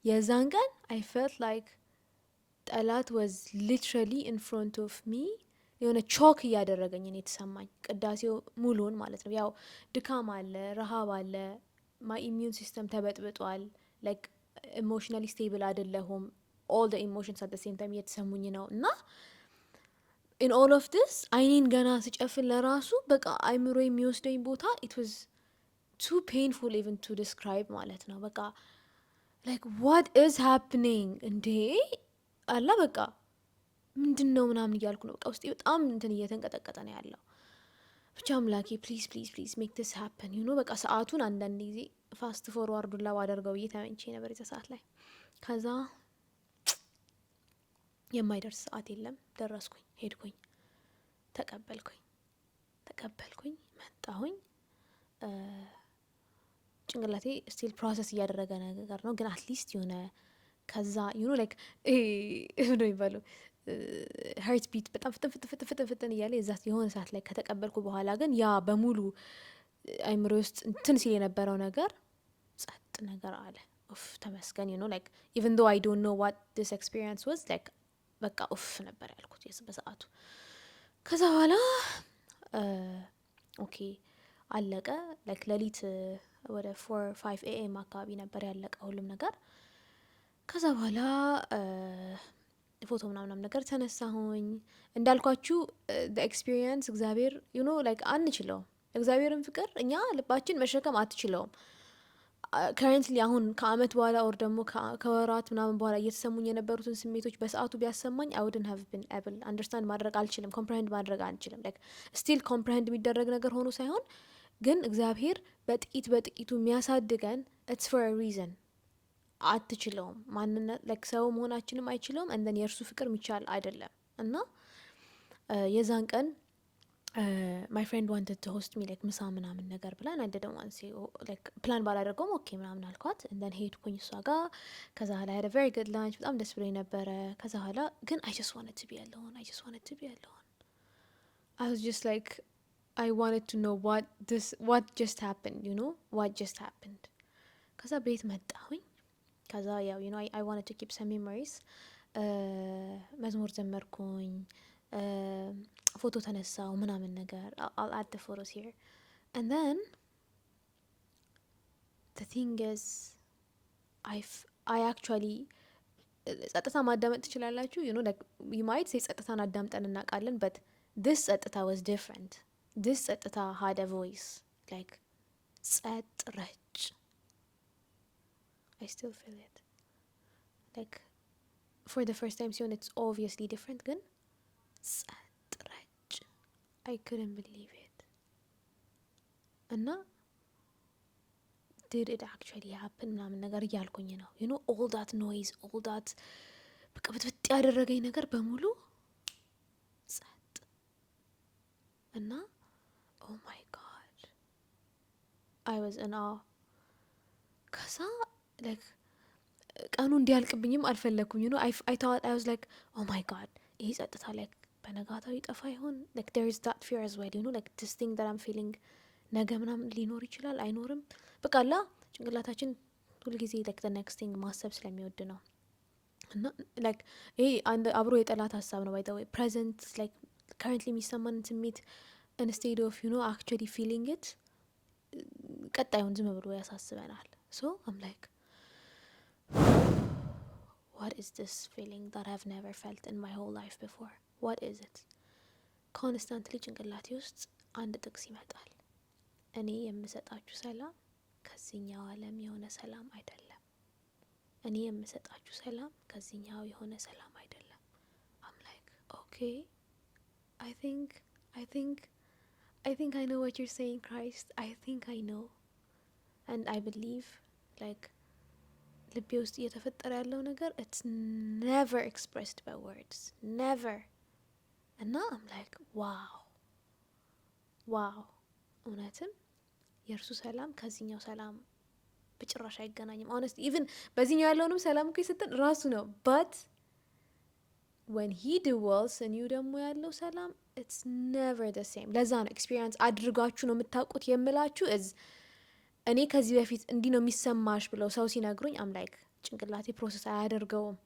የዛን ቀን I felt like ጠላት was literally in front of me፣ የሆነ choke እያደረገኝ ነው የተሰማኝ። ቅዳሴው ሙሉን ማለት ነው። ያው ድካም አለ፣ ረሃብ አለ፣ my immune system ተበጥብጧል። Like emotionally stable አይደለሁም። All the emotions at same time እየተሰሙኝ ነው። እና in all of this አይኔን ገና ስጨፍን ለራሱ በቃ አይምሮ የሚወስደኝ ቦታ it was too painful even to describe ማለት ነው። በቃ like what is happening እንዴ አላ፣ በቃ ምንድን ነው ምናምን እያልኩ ነው። በቃ ውስጤ በጣም እንትን እየተንቀጠቀጠ ነው ያለው። ብቻ አምላኬ please, please, please make this happen። በቃ ሰዓቱን አንዳንድ ጊዜ fast forward ኡን ላባደርገው ብዬ ተመኝቼ ነበር የዛ ሰዓት ላይ። ከዛ የማይደርስ ሰዓት የለም። ደረስኩኝ፣ ሄድኩኝ፣ ተቀበልኩኝ፣ ተቀበልኩኝ፣ መጣሁኝ። ጭንቅላቴ still process እያደረገ ነገር ነው፣ ግን at least የሆነ ከዛ like ነው የሚባለው heart beat በጣም ፍጥን ፍጥን ፍጥን ፍጥን ፍጥን እያለ የዛ የሆነ ሰዓት ላይ ከተቀበልኩ በኋላ ግን ያ በሙሉ አይምሮ ውስጥ እንትን ሲል የነበረው ነገር ጸጥ ነገር አለ። ኡፍ ተመስገን። Like even though I don't know what this experience was like፣ በቃ ኡፍ ነበር ያልኩት በሰዓቱ። ከዛ በኋላ okay አለቀ። Like ሌሊት ወደ 4-5 AM አካባቢ ነበር ያለቀ ሁሉም ነገር። ከዛ በኋላ ፎቶ ምናምናም ነገር ተነሳሁኝ። እንዳልኳችሁ experience እግዚአብሔር like አንችለውም። እግዚአብሔርን ፍቅር እኛ ልባችን መሸከም አትችለውም። Currently አሁን ከአመት በኋላ or ደግሞ ከወራት ምናምን በኋላ እየተሰሙኝ የነበሩትን ስሜቶች በሰዓቱ ቢያሰማኝ I wouldn't have been able understand ማድረግ አልችልም፣ comprehend ማድረግ አንችልም። Like still comprehend የሚደረግ ነገር ሆኖ ሳይሆን ግን እግዚአብሔር በጥቂት በጥቂቱ የሚያሳድገን it's for a reason። አትችለውም፣ ማንነት like ሰው መሆናችንም አይችለውም። And then የእርሱ ፍቅር የሚቻል አይደለም። እና የዛን ቀን my friend wanted to host me like ምሳ ምናምን ነገር ብላን I didn't want like plan ባላደርገውም okay ምናምን አልኳት። And then ሄድኩኝ እሷ ጋር። ከዛ ኋላ had a very good lunch፣ በጣም ደስ ብሎኝ ነበረ። ከዛ ኋላ ግን I just wanted to be alone. I just wanted to be alone. I was just like, I wanted to know what just happened, what just happened. ከዛ ቤት መጣሁኝ። ከዛ ያው I wanted to keep some memories። መዝሙር ዘመርኩኝ፣ ፎቶ ተነሳው ምናምን ነገር። I'll add the photos here. And then the thing is, I actually ጸጥታ ማዳመጥ ትችላላችሁ። You might say ጸጥታን አዳምጠን እናውቃለን፣ but this ጸጥታ was different. This ጸጥታ had a voice, like ጸጥ ረጭ። I still feel it. Like for the first time ሲሆን it's obviously different፣ ግን ጸጥ ረጭ። I couldn't believe it. እና did it actually happen ምናምን ነገር እያልኩኝ ነው። All that noise, all that በቃ ብጥብጥ ያደረገኝ ነገር በሙሉ ጸጥ። እና oh my God, I was in awe. ከዛ like ቀኑ እንዲያልቅብኝም አልፈለግኩም። I thought, I was like, "Oh my God, ይሄ ጸጥታ like በነጋታው ይጠፋ ይሆን?" Like there is that fear as well, like this thing that I'm feeling ነገ ምናምን ሊኖር ይችላል አይኖርም። በቃ ላ ጭንቅላታችን ሁልጊዜ like the next thing ማሰብ ስለሚወድ ነው። እና like ይሄ አንድ አብሮ የጠላት ሀሳብ ነው by the way. Present, like currently የሚሰማንን ስሜት instead of actually feeling it ቀጣዩን ዝም ብሎ ያሳስበናል። So I'm like, "What is this feeling that I've never felt in my whole life before? What is it?" Constantly ጭንቅላቴ ውስጥ አንድ ጥቅስ ይመጣል። እኔ የምሰጣችሁ ሰላም ከዚህኛው ዓለም የሆነ ሰላም አይደለም። እኔ የምሰጣችሁ ሰላም ከዚህኛው የሆነ ሰላም አይደለም። I'm like, "Okay, I think I know what you're saying, Christ. I think I know and I believe." Like ልቤ ውስጥ እየተፈጠረ ያለው ነገር it's never expressed by words, never. እና I'm like, wow, እውነትም የእርሱ ሰላም ከዚህኛው ሰላም በጭራሽ አይገናኝም። Honestly, even በዚህኛው ያለውንም ሰላም እኮ የሰጠን ራሱ ነው። But when He dwells in you ደግሞ ያለው ሰላም it's never the same። ለዛ ነው experience አድርጋችሁ ነው የምታውቁት የምላችሁ። Is እኔ ከዚህ በፊት እንዲህ ነው የሚሰማሽ ብለው ሰው ሲነግሩኝ I'm like ጭንቅላቴ process አያደርገውም።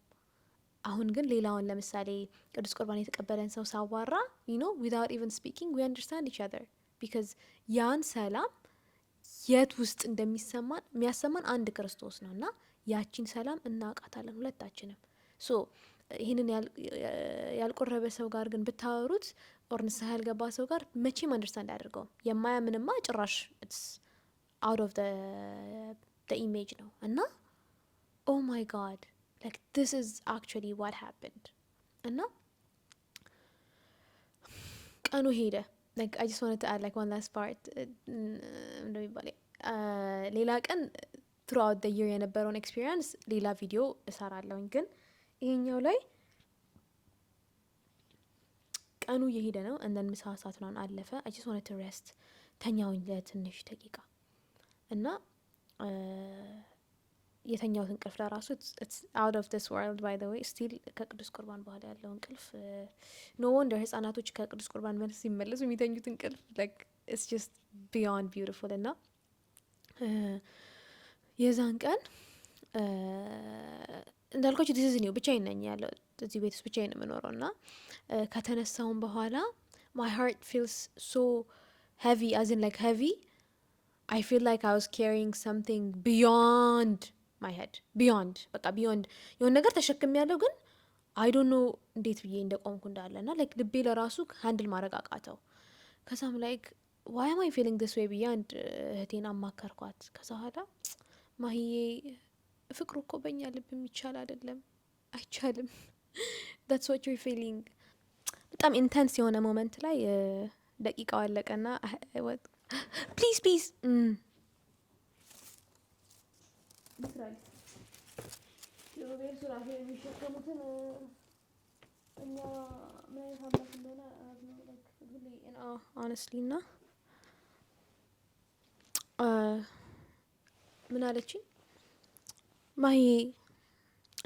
አሁን ግን ሌላውን ለምሳሌ ቅዱስ ቁርባን የተቀበለን ሰው ሳዋራ without even speaking we understand each other, because ያን ሰላም የት ውስጥ እንደሚሰማን የሚያሰማን አንድ ክርስቶስ ነው እና ያቺን ሰላም እናውቃታለን ሁለታችንም። So ይህንን ያልቆረበ ሰው ጋር ግን ብታወሩት or ንስሐ ያልገባ ሰው ጋር መቼም understand አያደርገውም። የማያምንማ ጭራሽ it's out of the image ነው። እና oh my God, like this is actually what happened. እና ቀኑ ሄደ። Like I just wanted to add like one last part እንደሚባል ሌላ ቀን throughout the year የነበረውን experience ሌላ ቪዲዮ እሰራለሁኝ። ግን ይሄኛው ላይ ቀኑ እየሄደ ነው። And then ምሳ ሰዓት ምናምን አለፈ። I just wanted to rest። ተኛውኝ ለትንሽ ደቂቃ እና የተኛሁት እንቅልፍ ለራሱ out of this world, by the way. Still ከቅዱስ ቁርባን በኋላ ያለው እንቅልፍ፣ no wonder ህጻናቶች ከቅዱስ ቁርባን መልስ ሲመለሱ የሚተኙት እንቅልፍ like it's just beyond beautiful። እና የዛን ቀን እንዳልኳችሁ this is new። ብቻዬን ነኝ ያለው እዚህ ቤት ውስጥ፣ ብቻዬን ነው የምኖረው። እና ከተነሳውን በኋላ my heart feels so heavy, as in like heavy. I feel like I was carrying something beyond my head, beyond በቃ beyond የሆነ ነገር ተሸክም ያለው ግን I don't know እንዴት ብዬ እንደቆምኩ እንዳለ። እና like ልቤ ለራሱ handle ማድረግ አቃተው። ከዛም like, "Why am I feeling this way?" ብዬ አንድ እህቴን አማከርኳት። ከዛ በኋላ ማሂዬ፣ ፍቅሩ እኮ በእኛ ልብ የሚቻል አይደለም፣ አይቻልም። That's what you're feeling። በጣም intense የሆነ moment ላይ ደቂቃው አለቀና please, please, literally ኪሩቤል ሱራፌል የሚሸከሙትን እኛ ምን አይነት አምላክ እንደሆነ ሁሌ honestly። እና ምን አለችኝ? ማሂ፣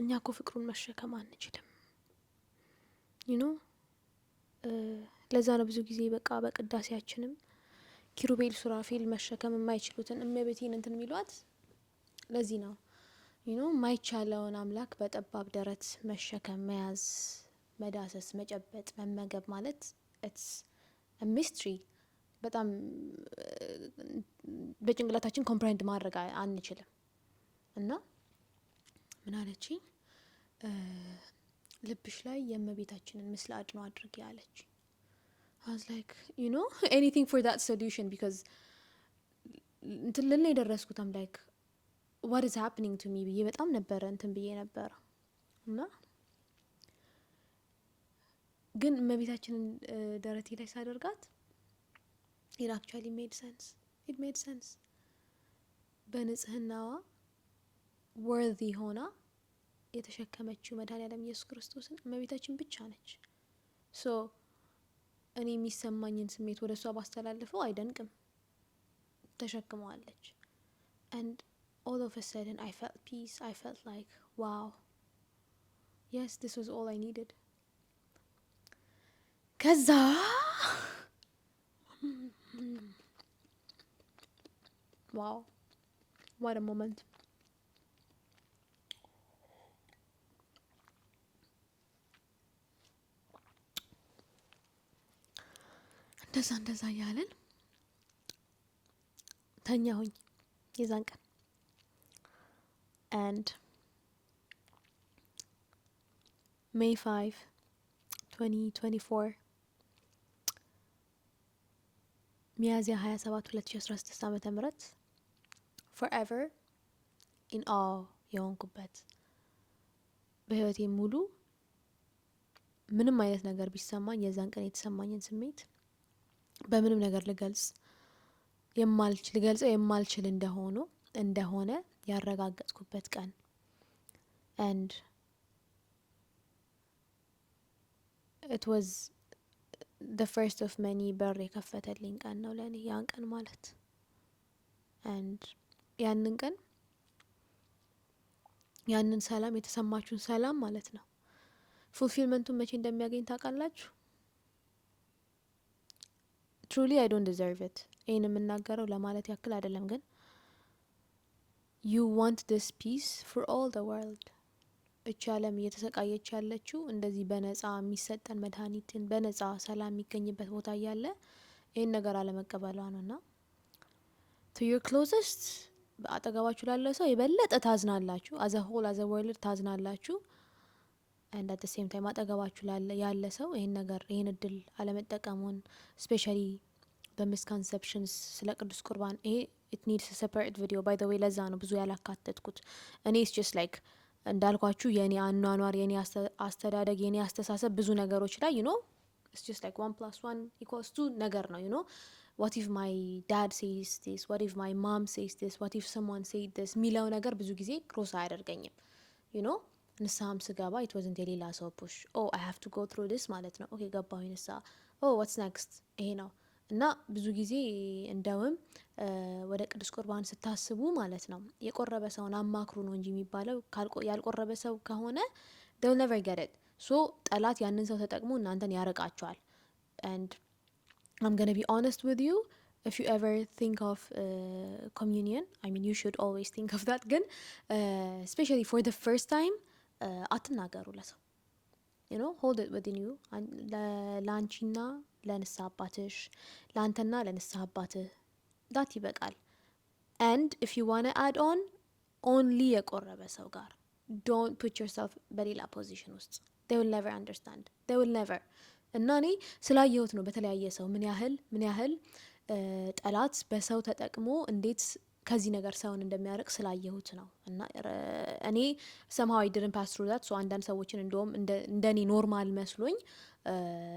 እኛ እኮ ፍቅሩን መሸከም አንችልም። ለዛ ነው ብዙ ጊዜ በቃ በቅዳሴያችንም ኪሩቤል ሱራፌል መሸከም የማይችሉትን እመቤቴን እንትን የሚሏት ለዚህ ነው። የማይቻለውን አምላክ በጠባብ ደረት መሸከም፣ መያዝ፣ መዳሰስ፣ መጨበጥ፣ መመገብ ማለት it's mystery። በጣም በጭንቅላታችን comprehend ማድረግ አንችልም። እና ምን አለችኝ? ልብሽ ላይ የእመቤታችንን ምስል አድኖ አድርጊ አለች። I was like, anything for that solution, because እንትን ልል የደረስኩት፣ I'm like, "What is happening to me?" ብዬ በጣም ነበረ እንትን ብዬ ነበረ። እና ግን እመቤታችንን ደረቴ ላይ ሳደርጋት it actually made sense. It made sense። በንጽህናዋ worthy ሆና የተሸከመችው መድኃኔዓለም ኢየሱስ ክርስቶስን እመቤታችን ብቻ ነች። So እኔ የሚሰማኝን ስሜት ወደ እሷ ባስተላልፈው አይደንቅም፣ ተሸክመዋለች። And all of a sudden I felt peace. I felt like, wow, yes, this was all I needed። ከዛ wow, what a moment። እንደዛ እንደዛ እያለን ተኛሁኝ የዛን ቀን። And May 5, 2024፣ ሚያዝያ 27 2016 ዓመተ ምህረት forever in awe የሆንኩበት፣ በህይወቴ ሙሉ ምንም አይነት ነገር ቢሰማኝ የዛን ቀን የተሰማኝን ስሜት በምንም ነገር ልገልጸው የማልችል እንደሆነ ያረጋገጥኩበት ቀን and it was the first of many በር የከፈተልኝ ቀን ነው ለእኔ ያን ቀን ማለት። And ያንን ቀን ያንን ሰላም፣ የተሰማችሁን ሰላም ማለት ነው፣ fulfillment ኡን መቼ እንደሚያገኝ ታውቃላችሁ? Truly, I don't deserve it። ይህን የምናገረው ለማለት ያክል አይደለም፣ ግን you want this peace for all the world። እቺ ዓለም እየተሰቃየች ያለችው እንደዚህ በነጻ የሚሰጠን መድኃኒትን፣ በነጻ ሰላም የሚገኝበት ቦታ እያለ ይህን ነገር አለመቀበሏ ነው። እና to your closest፣ በአጠገባችሁ ላለ ሰው የበለጠ ታዝናላችሁ። As a whole, as a world ታዝናላችሁ። And at same time አጠገባችሁ ያለ ሰው ይህን ነገር፣ ይህን እድል አለመጠቀሙን፣ especially በ misconceptions ስለ ቅዱስ ቁርባን፣ ይሄ it needs separate video, by the way። ለዛ ነው ብዙ ያላካተትኩት። እኔ it's just like እንዳልኳችሁ የኔ አኗኗር፣ የኔ አስተዳደግ፣ የኔ አስተሳሰብ ብዙ ነገሮች ላይ it's just like 1 plus 1 equals 2 ነገር ነው። What if my dad says this? What if my mom says this? What if someone say this? የሚለው ነገር ብዙ ጊዜ cross አያደርገኝም። ንስሐም ስገባ it wasn't የሌላ ሰው push። Oh, I have to go through this ማለት ነው። Okay፣ ገባሁኝ ንስሐ። Oh, what's next? ይሄ ነው። እና ብዙ ጊዜ እንደውም ወደ ቅዱስ ቁርባን ስታስቡ ማለት ነው የቆረበ ሰውን አማክሩ ነው እንጂ የሚባለው፣ ያልቆረበ ሰው ከሆነ they'll never get it። So ጠላት ያንን ሰው ተጠቅሞ እናንተን ያርቃቸዋል። And I'm gonna be honest with you, if you ever think of communion, I mean, you should always think of that፣ ግን especially for the first time አትናገሩ ለሰው። Hold it within you። ለአንቺና ለንስሐ አባትሽ፣ ለአንተና ለንስሐ አባትህ that ይበቃል። And if you wanna add on, only የቆረበ ሰው ጋር። Don't put yourself በሌላ position ውስጥ። They will never understand. They will never። እና እኔ ስላየሁት ነው በተለያየ ሰው ምን ያህል ጠላት በሰው ተጠቅሞ እንዴት ከዚህ ነገር ሰውን እንደሚያርቅ ስላየሁት ነው። እና እኔ somehow I didn't pass through that, so አንዳንድ ሰዎችን እንደውም እንደኔ normal መስሎኝ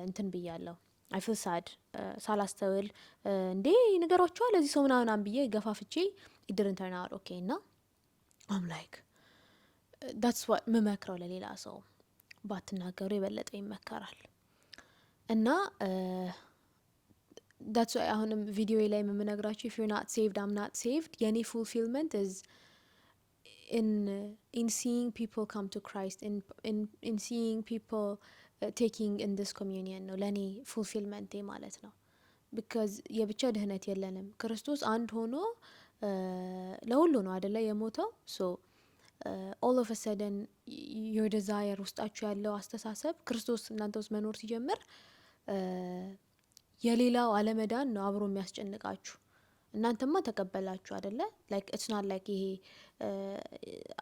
እንትን ብያለሁ። I feel sad ሳላስተውል እንዴ ንገሯቸዋ ለዚህ ሰው ምናምናም ብዬ ገፋፍቼ it didn't turn out okay። እና I'm like, that's what ምመክረው፣ ለሌላ ሰው ባትናገሩ የበለጠ ይመከራል። እና that's why አሁንም ቪዲዮ ላይ የምነግራችሁ if you're not saved, I'm not saved። የኔ fulfillment is in seeing people come to Christ, in seeing people taking in this communion ነው ለእኔ fulfillment ኤ ማለት ነው። Because የብቻ ድህነት የለንም። ክርስቶስ አንድ ሆኖ ለሁሉ ነው አደለ የሞተው? So all of a sudden your desire፣ ውስጣችሁ ያለው አስተሳሰብ ክርስቶስ እናንተ ውስጥ መኖር ሲጀምር የሌላው አለመዳን ነው አብሮ የሚያስጨንቃችሁ። እናንተማ ተቀበላችሁ አደለ? Like, it's not like ይሄ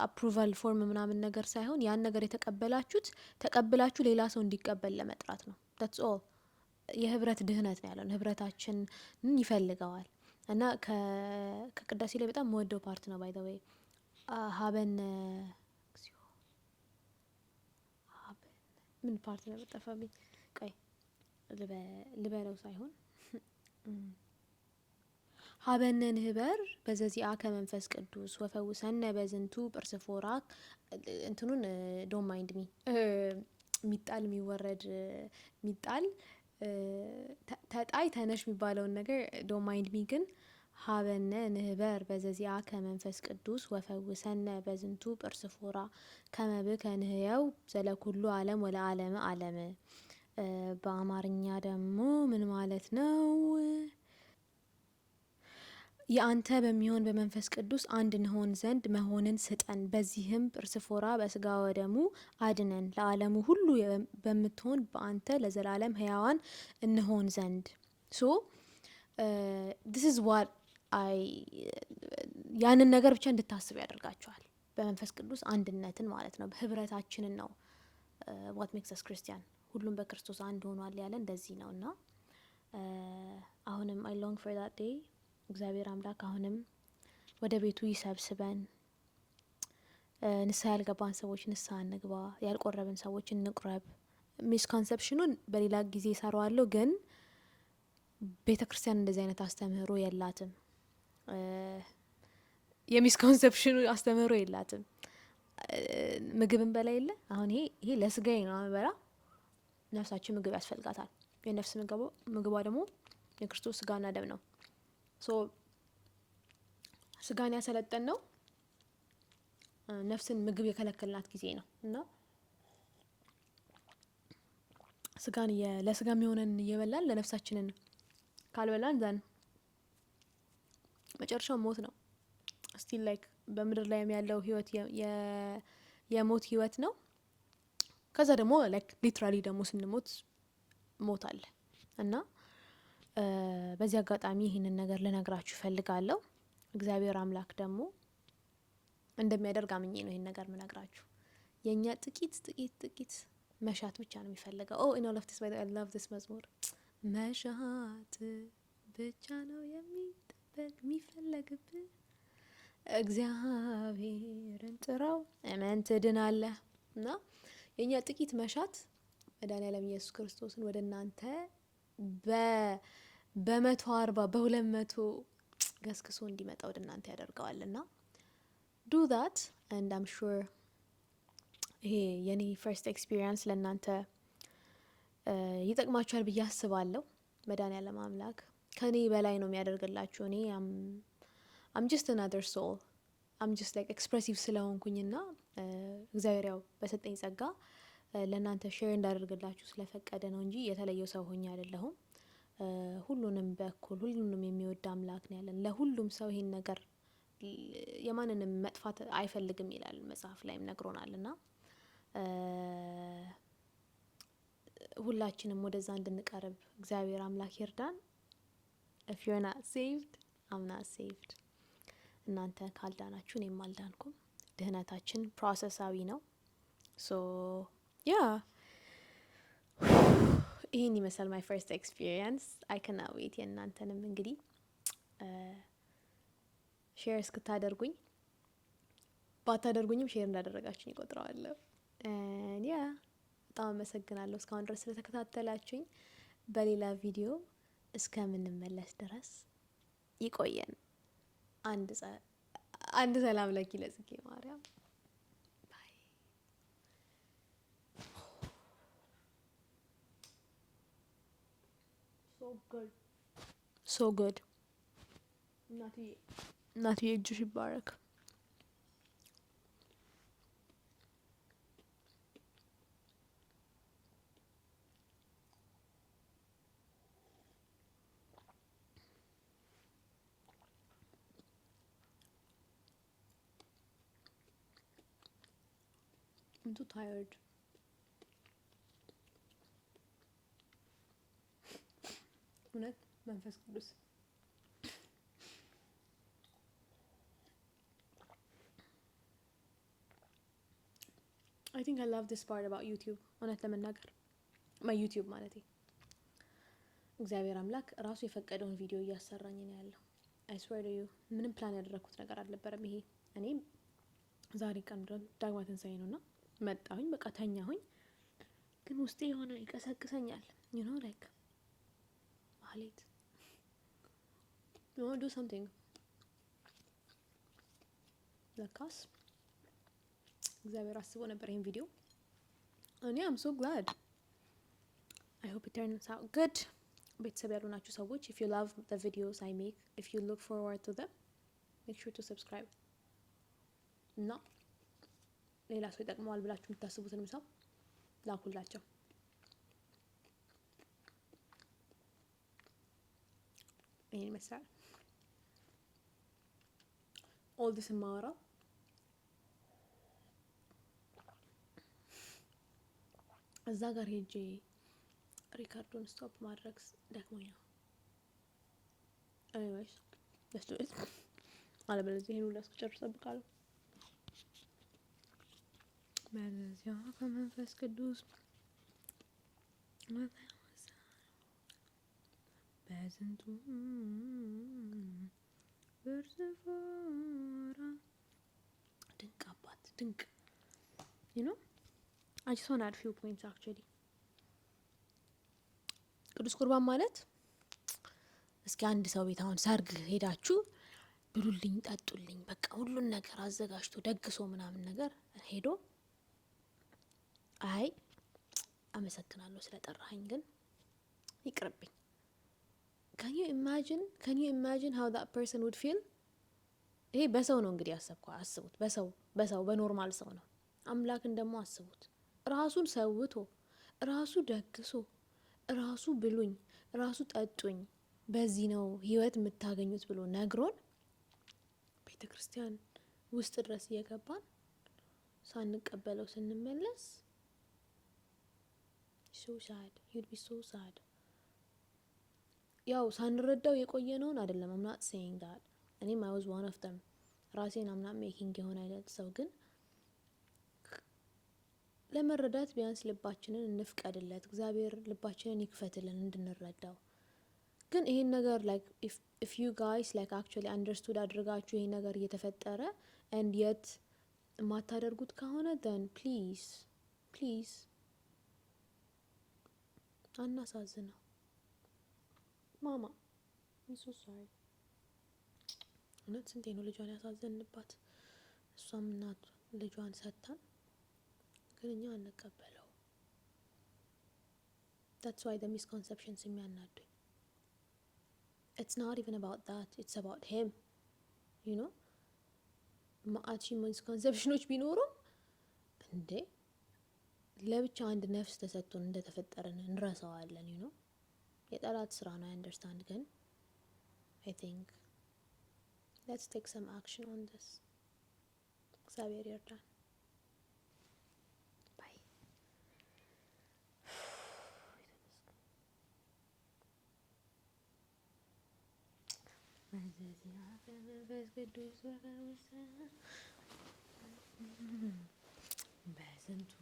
approval form ምናምን ነገር ሳይሆን ያን ነገር የተቀበላችሁት ተቀብላችሁ ሌላ ሰው እንዲቀበል ለመጥራት ነው። That's all። የህብረት ድህነት ነው ያለን፣ ህብረታችንን ይፈልገዋል። እና ከቅዳሴ ላይ በጣም የምወደው part ነው by the way፣ ሀበነ ሀበን ምን part ነው ጠፋብኝ። ቆይ ልበለው ሳይሆን ሀበነ ንህበር በዘዚአከ መንፈስ ቅዱስ ወፈውሰነ በዝንቱ ጵርስፎራ። እንትኑን don't mind me፣ ሚጣል የሚወረድ፣ ሚጣል ተጣይ ተነሽ የሚባለውን ነገር don't mind me። ግን ሀበነ ንህበር በዘዚአከ መንፈስ ቅዱስ ወፈውሰነ በዝንቱ ጵርስፎራ ከመብከ ንህየው ዘለኩሉ ዓለም ወለዓለመ ዓለም። በአማርኛ ደግሞ ምን ማለት ነው? የአንተ በሚሆን በመንፈስ ቅዱስ አንድ እንሆን ዘንድ መሆንን ስጠን። በዚህም ጵርስፎራ በስጋ ወደሙ አድነን፣ ለዓለሙ ሁሉ በምትሆን በአንተ ለዘላለም ሕያዋን እንሆን ዘንድ። So this is what I ያንን ነገር ብቻ እንድታስቡ ያደርጋቸዋል። በመንፈስ ቅዱስ አንድነትን ማለት ነው፣ ህብረታችንን ነው what makes us Christian። ሁሉም በክርስቶስ አንድ ሆኗል ያለ እንደዚህ ነው። እና አሁንም I long for that day። እግዚአብሔር አምላክ አሁንም ወደ ቤቱ ይሰብስበን። ንስሐ ያልገባን ሰዎች ንስሐ እንግባ፣ ያልቆረብን ሰዎች እንቁረብ። Misconception ኑን በሌላ ጊዜ እሰራዋለሁ፣ ግን ቤተ ክርስቲያን እንደዚህ አይነት አስተምህሮ የላትም። የ misconception ኑ አስተምህሮ የላትም። ምግብን በላ የለ፣ አሁን ይሄ ለስጋዬ ነው በላ፣ ነፍሳችን ምግብ ያስፈልጋታል። የነፍስ ምግቧ ደግሞ የክርስቶስ ስጋና ደም ነው። So ስጋን ያሰለጠን ነው ነፍስን ምግብ የከለከልናት ጊዜ ነው። እና ስጋን ለስጋ የሚሆነን እየበላን ለነፍሳችንን ካልበላን then መጨረሻው ሞት ነው። Still like በምድር ላይም ያለው ህይወት የሞት ህይወት ነው። ከዛ ደግሞ like literally ደግሞ ስንሞት ሞት አለ። እና በዚህ አጋጣሚ ይህንን ነገር ልነግራችሁ እፈልጋለሁ። እግዚአብሔር አምላክ ደግሞ እንደሚያደርግ አምኜ ነው ይህን ነገር ምነግራችሁ። የእኛ ጥቂት ጥቂት ጥቂት መሻት ብቻ ነው የሚፈልገው። Oh, in all of this, I love this መዝሙር። መሻት ብቻ ነው የሚጠበቅ የሚፈለግብህ፣ እግዚአብሔርን ጥራው እመን ትድናለህ። እና የእኛ ጥቂት መሻት መድኃኔዓለም ኢየሱስ ክርስቶስን ወደ እናንተ በ140 በ200 ገስግሶ እንዲመጣ ወደ እናንተ ያደርገዋል። እና do that and I'm sure ይሄ የኔ first experience ለእናንተ ይጠቅማችኋል ብዬ አስባለሁ። መድኃኔዓለም አምላክ ከኔ በላይ ነው የሚያደርግላችሁ። እኔ I'm just another soul፣ I'm just like expressive ስለሆንኩኝና እግዚአብሔር ያው በሰጠኝ ጸጋ ለእናንተ share እንዳደርግላችሁ ስለፈቀደ ነው እንጂ የተለየው ሰው ሆኜ አይደለሁም። ሁሉንም በእኩል ሁሉንም የሚወድ አምላክ ነው ያለን። ለሁሉም ሰው ይሄን ነገር የማንንም መጥፋት አይፈልግም ይላል፣ መጽሐፍ ላይም ነግሮናል። እና ሁላችንም ወደዛ እንድንቀርብ እግዚአብሔር አምላክ ይርዳን። If you're not saved, I'm not saved። እናንተ ካልዳናችሁ እኔም አልዳንኩም። ድህነታችን process ኣዊ ነው። So yeah፣ ይህን ይመስላል ማይ ፈርስት ኤክስፒሪየንስ። አይ ካናት ዌይት የእናንተንም እንግዲህ share እንድታደርጉኝ። Share እስክታደርጉኝ፣ ባታደርጉኝም share እንዳደረጋችሁኝ እቆጥረዋለሁ። Yeah፣ በጣም አመሰግናለሁ እስካሁን ድረስ ስለተከታተላችሁኝ። በሌላ ቪዲዮ እስከምንመለስ ድረስ ይቆየን። አንድ ሰላም ለኪ ለጽጌ ማርያም። Bye። So good, so good። እናትዬ፣ እናትዬ፣ እጅሽ ይባረክ። I'm too tired. እውነት መንፈስ ቅዱስ። I think I love this part about YouTube። እውነት ለመናገር my YouTube ማለት እግዚአብሔር አምላክ ራሱ የፈቀደውን ቪዲዮ እያሰራኝ ነው ያለው። I swear to you፣ ምንም ፕላን ያደረግኩት ነገር አልነበረም። ይሄ እኔ ዛሬ ቀን ዳግማ ትንሳኤ ነው እና መጣሁኝ፣ በቃ ተኛሁኝ። ግን ውስጤ የሆነ ይቀሰቅሰኛል። Like ማህሌት፣ you do something። ለካስ እግዚአብሔር አስቦ ነበር ይህን ቪዲዮ። እኔ I'm so glad. I hope it turns out good። ቤተሰብ ያልሆናችሁ ሰዎች፣ if you love the videos I make, if you look forward to them, make sure to subscribe እና ሌላ ሰው ይጠቅመዋል ብላችሁ የምታስቡትንም ሰው ላኩላቸው። ይሄን ይመስላል። All this የማወራው እዛ ጋር ሄጄ record ኡን stop ማድረግ ደክሞኝ ነው። Anyways, let's do it። አለበለዚያ ይሄን ሁሉ እስክጨርስ እጠብቃለሁ። በዚያ ከመንፈስ ቅዱስ በዝንቱ ብርስፎራ። ድንቅ አባት፣ ድንቅ። I just wanna add few points, actually። ቅዱስ ቁርባን ማለት እስኪ አንድ ሰው ቤት አሁን ሰርግ ሄዳችሁ ብሉልኝ፣ ጠጡልኝ፣ በቃ ሁሉን ነገር አዘጋጅቶ ደግሶ ምናምን ነገር ሄዶ አይ አመሰግናለሁ ስለጠራኸኝ ግን ይቅርብኝ። Can you imagine? Can you imagine how that person would feel? ይሄ በሰው ነው እንግዲህ ያሰብኩ። አስቡት፣ በሰው በ normal ሰው ነው። አምላክን ደግሞ አስቡት። ራሱን ሰውቶ፣ ራሱ ደግሶ፣ ራሱ ብሉኝ፣ ራሱ ጠጡኝ፣ በዚህ ነው ህይወት የምታገኙት ብሎ ነግሮን ቤተ ክርስቲያን ውስጥ ድረስ እየገባን ሳንቀበለው ስንመለስ so sad, you'd be so sad። ያው ሳንረዳው የቆየነውን አይደለም። I'm not saying that። እኔም I was one of them። ራሴን I'm not making የሆነ አይነት ሰው፣ ግን ለመረዳት ቢያንስ ልባችንን እንፍቀድለት። እግዚአብሔር ልባችንን ይክፈትልን እንድንረዳው። ግን ይሄን ነገር like if you guys like actually understood አድርጋችሁ ይሄን ነገር እየተፈጠረ and yet የማታደርጉት ከሆነ then please, please አናሳዝነው። ማማ so sorry። እውነት ስንቴ ነው ልጇን ያሳዘንባት? እሷም እናት ልጇን ሰጥታን፣ ግን እኛ አንቀበለው። That's why the misconceptions የሚያናዱኝ። It's not even about that, it's about him. ማአት ሺ misconception ኦች ቢኖሩም እንዴ ለብቻ አንድ ነፍስ ተሰጥቶን እንደተፈጠረን እንረሳዋለን። የጠላት ስራ ነው፣ understand። ግን I think let's take some action on this። እግዚአብሔር ይርዳን። Bye። መንፈስ ቅዱስ በስንቱ